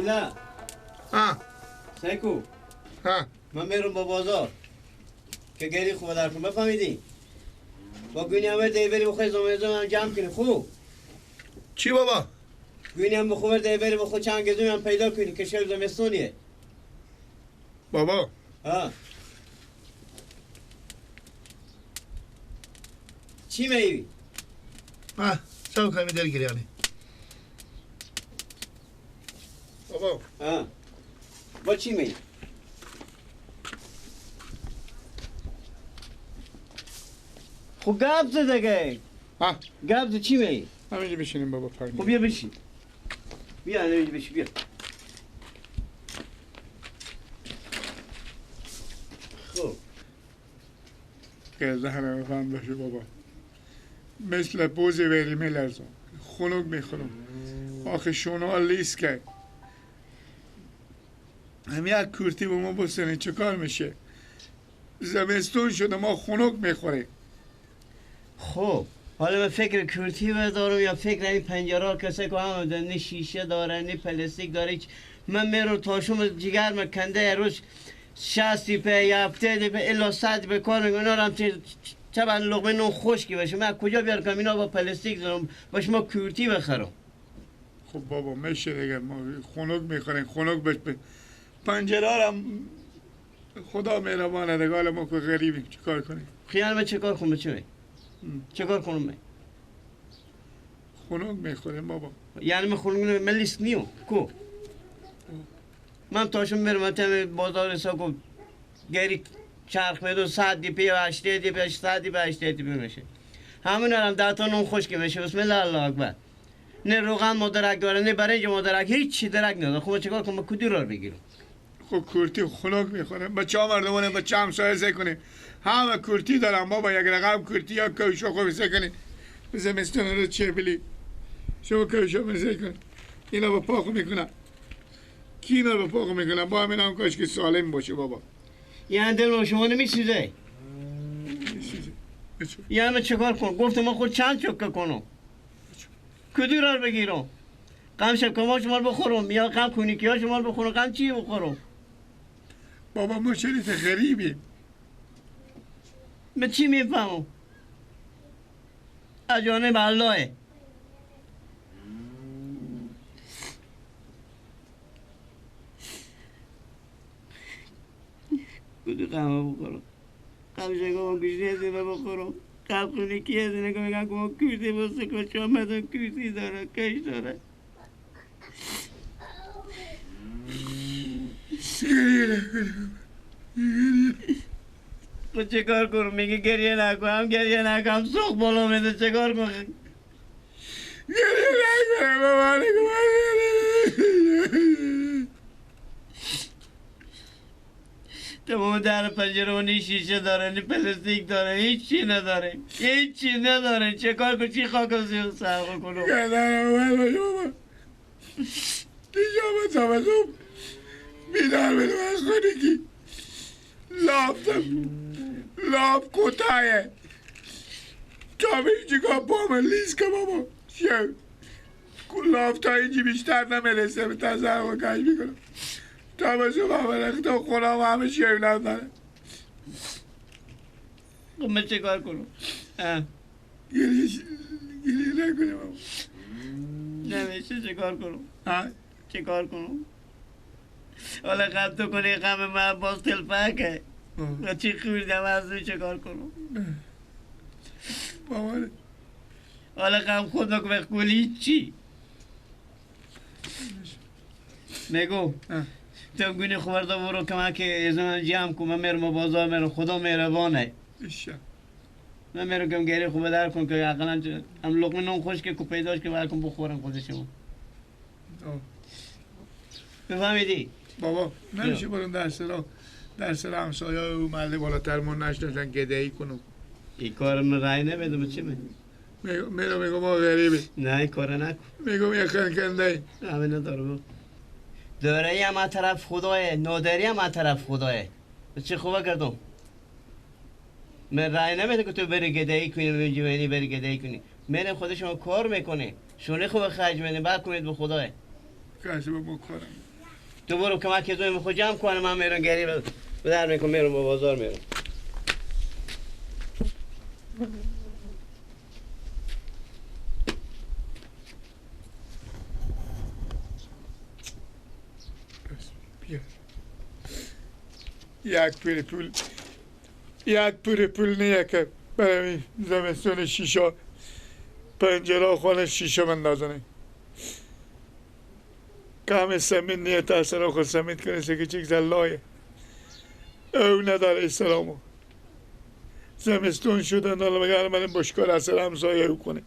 نه. ها. سیکو. ها. من میرم با بازار. که گری خوب در کن بفهمیدی؟ با گونی هم دی بری بخوای زمین هم جمع کنی خوب. چی بابا؟ گونی هم بخور دی بری بخو چند گزوم هم پیدا کنی که شب زمستونیه. بابا. ها. چی میوی؟ ها، سو کمی دلگیری یعنی. بابا. ها. با چی می؟ خب گپ زده دیگه. ها. گپ زده چی می؟ همینجا بشینیم بابا پایین. خب بیا بشین. بیا همینجا بشین بیا. خب. که زهر بفهم باشه بابا. مثل بوز وری میلرزم. خنک میخورم. آخه شونه لیس که. هم یک کورتی به ما بسنه چه کار میشه؟ زمستون شده ما خنک میخوریم. خب حالا من فکر کورتی دارم یا فکر این پنجره کسی که هم نه شیشه داره نه پلاستیک داره. من میرم تاشم جگر مکنده روز 60 پی 70 پی الا 100 به کار میگم اینا هم چه بند لقمه نون خشکی باشه. من کجا بیارم که اینا با پلاستیک دارم باش ما کورتی بخرم. خب بابا میشه دیگه ما خنک میخوریم خنک بش پنجره هم خدا مهربانه دیگه. حالا ما که غریبیم چیکار کنیم؟ خیال من چه کار کنم؟ چه چه کار کنم؟ من خنک میخوریم بابا. یعنی من خنک من لیست نیو کو من تاشم میرم تا بازار ساکو گری چرخ میدو 100 دی پی 80 دی پی 100 دی پی 80 دی پی میشه. همون هم 10 تا نون خشک میشه. بسم الله الله اکبر. نه روغن مدرک داره نه برنج مدرک هیچ چی درک نداره. خب چیکار کنم؟ کدی رو بگیرم؟ خب کورتی خنک میخورم. بچه ها مردمانه بچه همسایه سه کنیم همه کورتی دارم بابا. یک رقم کورتی یا کوشو خوب سه کنیم زمستون رو چه بلی شما کوشو میسه کن اینا با پاخو میکنم کی اینا با پاخو میکنم با همین هم کاش که سالم باشه بابا. یعنی دل شما نمیسوزه؟ یعنی من چیکار کنم؟ گفتم من خود چند چکه کنم کدی رو بگیرم؟ غم شکما شما رو بخورم یا غم کونیکی ها شما رو بخورم؟ غم چی بخورم؟ بابا ما شریف غریبیم. من چی میفهمم؟ از جانب الله. کدی غم بخورم؟ غم شکما گوشتی از اینه بخورم؟ غم کونیکی از اینه که میگن که ما کوزی بسته که چون مدن کوزی داره کش داره. خب چه کار کنم؟ میگه گریه نکن. هم گریه نکن هم سوق بالا میده. چه کار کنم؟ گریه نکنم بابا. تمام در پنجره نه شیشه داره نه پلاستیک داره هیچی نداره هیچی نداره. چه کار کنم؟ چی خاک زیر سر کنم؟ بابا دیگه من بیدار بدم از خونگی لافتم لاف کتایه تا به اینجا که پام لیز که بابا شو لاف تا اینجا بیشتر نمیرسه به تزرق و کش میکنم تا به صبح همه تا خونه هم همه شو نداره. خب من چه کار کنم؟ گریه نکنه بابا. نمیشه. چه کار کنم؟ چه کار کنم؟ حالا غم تو کنی غم من باز تلفکه و چی خوردم از اون چه کار کنم؟ بابا حالا غم خود نکن بخولی چی؟ میگو تو گونه خورده برو که من که از من جمع کنم. من میرم بازار میرم. خدا مهربانه. من میرم کم گری خوب در کن که اقلا هم لقمه نون خشک که پیداش که برکن بخورم خودشون. بفهمیدی؟ بابا نمیشه برون در سر همسایه او محله بالاتر ما نشناسن گدایی کنم. این کار من رای نمیدم. چی می؟ میرم میگم ما غریبی. نه این کار نکن. میگم یه خنکنده ای. همین نداره. داره هم از طرف خداه نادری هم از طرف خداه. چه خوبه کردم. من رای نمیده که تو بری گدایی کنی بری بری گدایی کنی. من خودشون کار میکنه. شونه خوب خرج میدیم بعد کنید به خداه. کسی به ما کارم. تو برو کمک زوی خود جمع کنم، من میرم گری بدر میکنم، میرم به بازار میرم. یک پول پول، یک پول پول نیه که برای زمستون شیشه پنجره خانه شیشه مندازنه. کم سمین نیه تا اصلا خود سمین کنه سه که چیک زلایه او نداره اسلامو. زمستون شده نالا مگر من بشکار اصلا همسایه او کنه.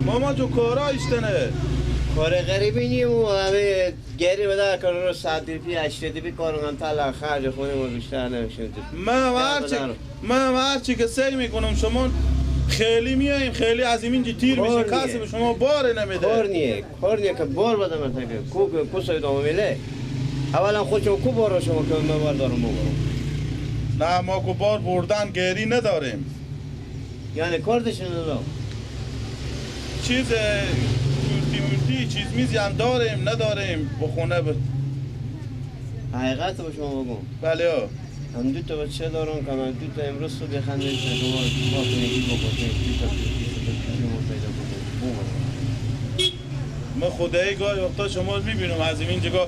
ماما جو کارا ایشتنه کار غریبی نیم و همه گری بده کار رو 100 روپیه 80 روپیه کار کنم تا خرج خونه ما بیشتر نمیشه. من هرچی که سعی میکنم شما خیلی میاییم خیلی از اینجا تیر میشه کسی به شما بار نمیده. کار نیه که بار بده مثلا که کو کو سایدامو میله اولا خودشون کو بار شما که من بار دارم ببرم. نه ما کو بار بردن گری نداریم. یعنی کار داشتن ندارم. چیز کورتی مورتی چیز میزی هم داریم نداریم بخونه حقیقت به شما بگم. بله ها. هم دو تا بچه دارم که من دو تا امروز صبح بخنده شما با کنی بکنی دو تا پیدا بکنی. من خدایی گاهی وقتا شما میبینم از این جگاه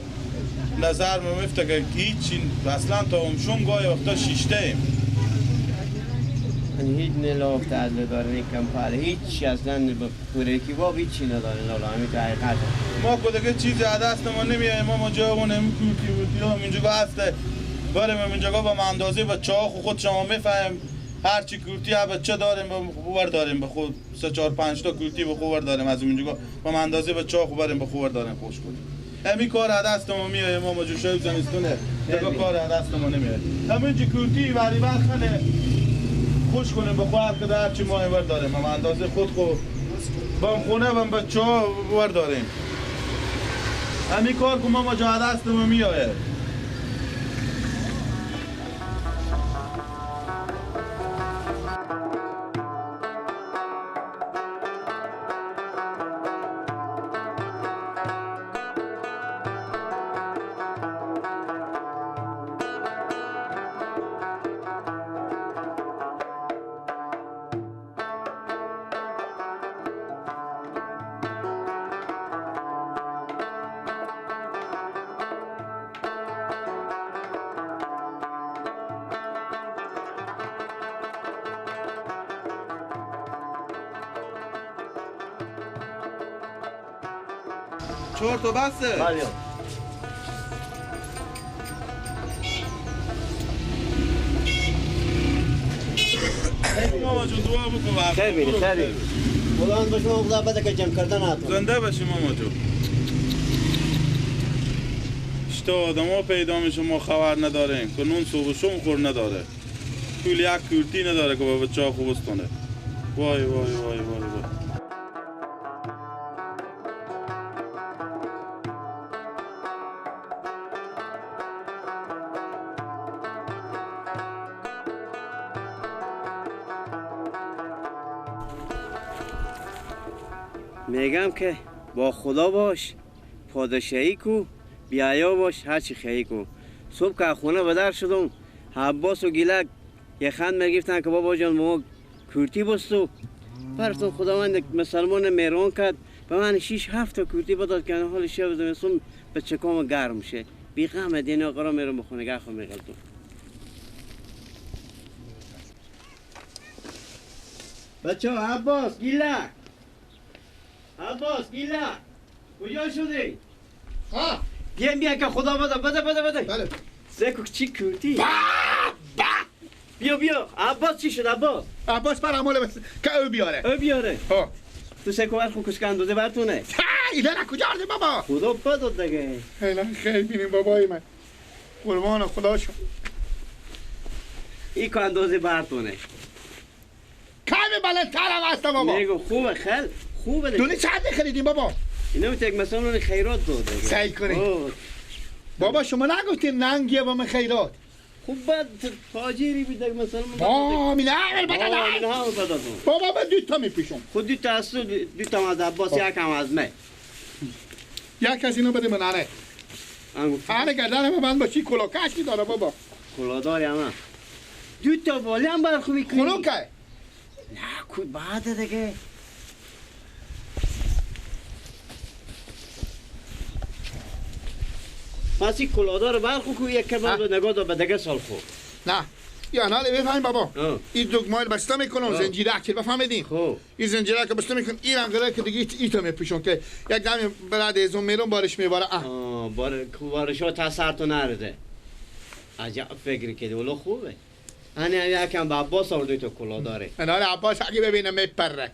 نظر میفته که هیچ اصلا تا امشون گاهی وقتا شیشته ایم. هیچ نلاف تعدل داره نیکم کمپاله هیچ اصلا با پورکی باب هیچی نداره لالا همین تو حقیقت ما که دیگه چیزی از دست ما نمیایه. ما جای اون کوکی بودی هم اینجا هسته بریم اینجا با اندازه با چاخ خود شما میفهم هر چی کورتی ها بچه داریم با خوبر داریم به خود 3 4 5 تا کورتی به خوبر داریم از اینجا با اندازه با چاخ بریم به خوبر داریم خوش کنیم. همین کار از دست ما میایه. ما جوشه زمستونه دیگه کار از دست ما نمیایه. همین کورتی وری برخنه خوش کنیم به خود که در چی ما ور داریم ما اندازه خود خو با خونه با بچه ها ور داریم. همین کار که ما جا دست ما میایه. چهار تا بسه. بله. ماما جون دعا بکن. خیر بینی خیر بینی. خداوند به شما خدا بده که جمع کردن هاتون. زنده باشی ماما جون. شتا آدم ها پیدا میشه ما خبر نداریم که نون صبح شم خور نداره. پول یک کورتی نداره که با بچه خوب استونه. وای وای وای وای وای. میگم که با خدا باش، پادشاهی کو، بیایا باش، هرچی خیلی کو. صبح که خونه بدر شدم، عباس و گیلک یه خند میگفتن که بابا جان ما کورتی بستو. پرستون خداوند مسلمان مهربان کرد، به من 6 7 تا کورتی بداد که حال شب زمستون به چکام گرم شه. بی غم دینا قرا میرم بخونه گه خو میغلطم. بچه عباس گیله، عباس گیله کجا شدی؟ ها بیا بیا که خدا بده بده بده بده. بله سکو چی کورتی؟ با با بیا بیا. عباس چی شد عباس؟ عباس بر عمال بس که او بیاره. او بیاره. ها تو سکو برخو کشک اندازه برتونه. اینا کجا آردی بابا؟ خدا بداد دیگه. خیلی خیلی بینیم بابای من. قربان خدا شو. ای که اندازه برتونه. کمی بلندتر هم هست بابا. میگم خوبه خیلی خوبه دیگه. دونه چند خریدیم بابا؟ اینا یک مثلا اون خیرات داد دیگه. سعی کنی. بابا شما نگفتین ننگیه با من خیرات. خوب بعد تاجری بیدک مثلا با می نه بدادم. بابا من دو تا میپیشم. خود دو تا از دو تا از عباس یک هم از من. یک از اینا بده من آره. آره گردن من بند باشی کلا کشکی داره بابا. کلا داری هم. دو تا بالی هم بر خوبی کنی. خنوکه. نه کو بعد دیگه. پس این کلادار برخو کو یک کباب نگاه دار به دیگه سال خو. نه یا نه بفهمیم بابا. این دگمه بسته میکنم زنجیره که بفهمیدین. خب این زنجیره که بسته میکنم این رنگره که دیگه ایتا میپوشم که یک دم بعد از اون میرم بارش میباره. بار بارشا تا سر تو نرده. عجب فکری کردی والله خوبه. انا یکم به عباس آورده تو کلا داره. انا عباس اگه ببینم میپره.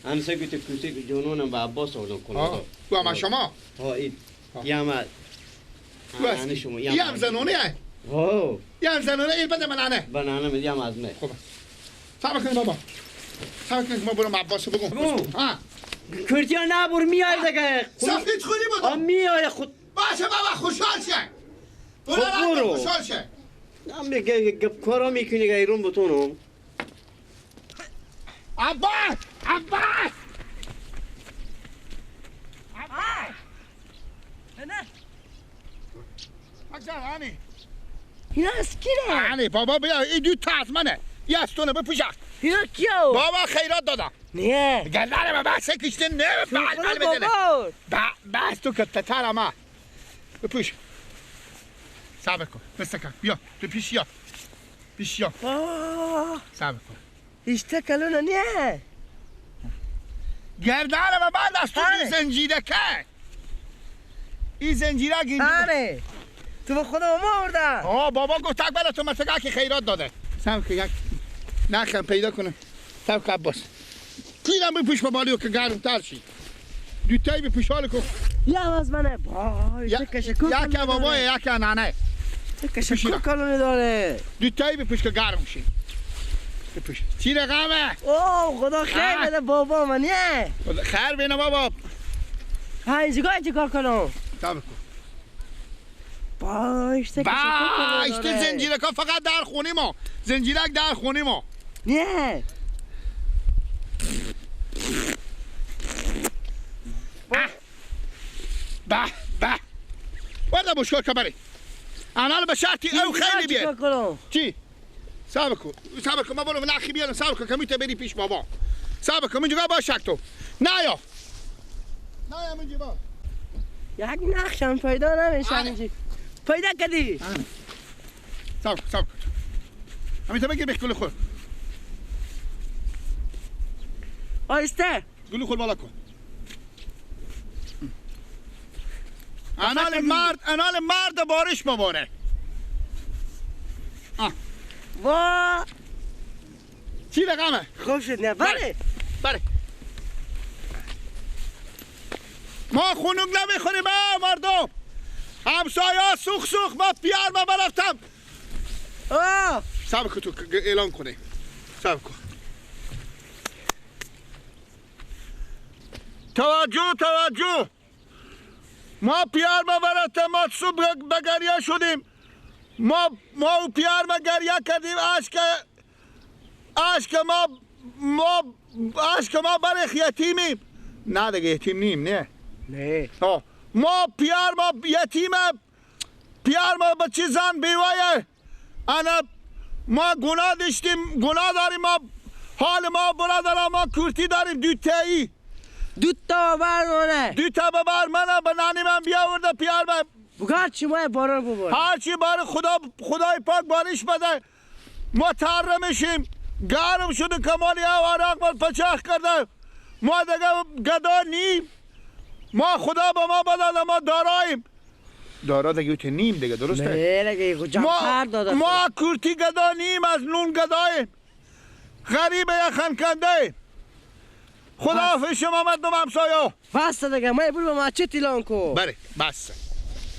هم سه گوته کوسه جنونم به عباس آوردم کلا. تو هم شما؟ ها این یه هم شما یه هم زنونه. ها یه هم زنونه این بده من انه. بنانه میدیم هم از من. خوب صبر کنید بابا. صبر کنید ما برم عباس بگم. ها کرتیا نبر میای دیگه. سفید خوری بود. آ میای خود. باشه بابا خوشحال شه. برو خوشحال شه. نه میگه گپ کارا میکنی ایرون بتونم. عباس عباس عباس نه اکثر هانی اینا از کیه؟ هانی بابا بیا این دو تا از منه یه از تونه بپوشم. اینا کیه؟ بابا خیرات دادم. نه گلنه من بحث کشته نه بل بزنه بحث تو که تتر ما بپوش. صبر کن بسکن بیا تو پیش یا پیش یا صبر کن. اشته کلونه نه گردن و بعد از تو زنجیره که این زنجیره گیرده. آره تو به خدا ما آوردن. آه بابا گفت تک بله تو مثلا که خیرات داده. سم که یک نخم پیدا کنم. سم که عباس پیرم بپوش با بالیو که گرم تر شی. دوتایی بپوش حال کن. یه هم از منه بای یک بابا یک ننه. چه کلونه داره. دوتایی بپوش که گرم شی. بپوش. چی رقمه؟ اوه خدا خیر بده بابا من یه. خیر بینه بابا. ها اینجا چی کار کنم؟ صبر کن. بایشته بایشته زنجیرک ها فقط در خونه ما. زنجیرک در خونه ما. نه. به به. ورده بشکار که بری. انا به شرطی او خیلی بیاد. چی؟ صبر کن صبر کن من برم نخی بیارم. صبر کن که میته بری پیش بابا. صبر کن اینجا باش تو. نه یا نه اینجا باش. یک نقشم پیدا نمیشه اینجا. پیدا کردی؟ صبر کن صبر کن. همین تا بگیر به گل خور. آیسته. گلو خور بالا کن. انال مرد انال مرد بارش مبارک. وا چی رقمه؟ خوب شد نه بله بله ما خنک نمیخوریم مردم همسایه سوخ سوخ ما پیار ما برفتم. صبر کن تو اعلام کنی. صبر کن. توجه توجه ما پیار ما برفتم. ما صبح بگریه شدیم. ما و پیار ما گریه کردیم. اشک ما اشک ما برخ یتیمیم. نه دیگه یتیم نیم. نه نه ما پیار ما یتیمه. پیار ما بچه زن بیوایه. انا ما گناه داشتیم، گناه داریم، ما حال ما برادر، ما کورتی داریم دوتایی. دوتا بر دوتا ببر منم به نانی من بیاورده پیار من. بگار چی ما باران ببر. هرچی بار خدا، خدای پاک بارش بده. ما تره میشیم، گرم شده کمالی او عراق بر پچخ کرده. ما دیگه گدا نیم. ما خدا به ما بداده، ما داراییم. دارا دیگه تو نیم دیگه، درسته؟ نه دیگه جمع داده. ما کورتی گدا نیم، از نون گداییم. غریب یخن کنده. خدا حافظ شما مردم همسایه. بس دیگه، ما برو ما چه تیلان کو. بله بس.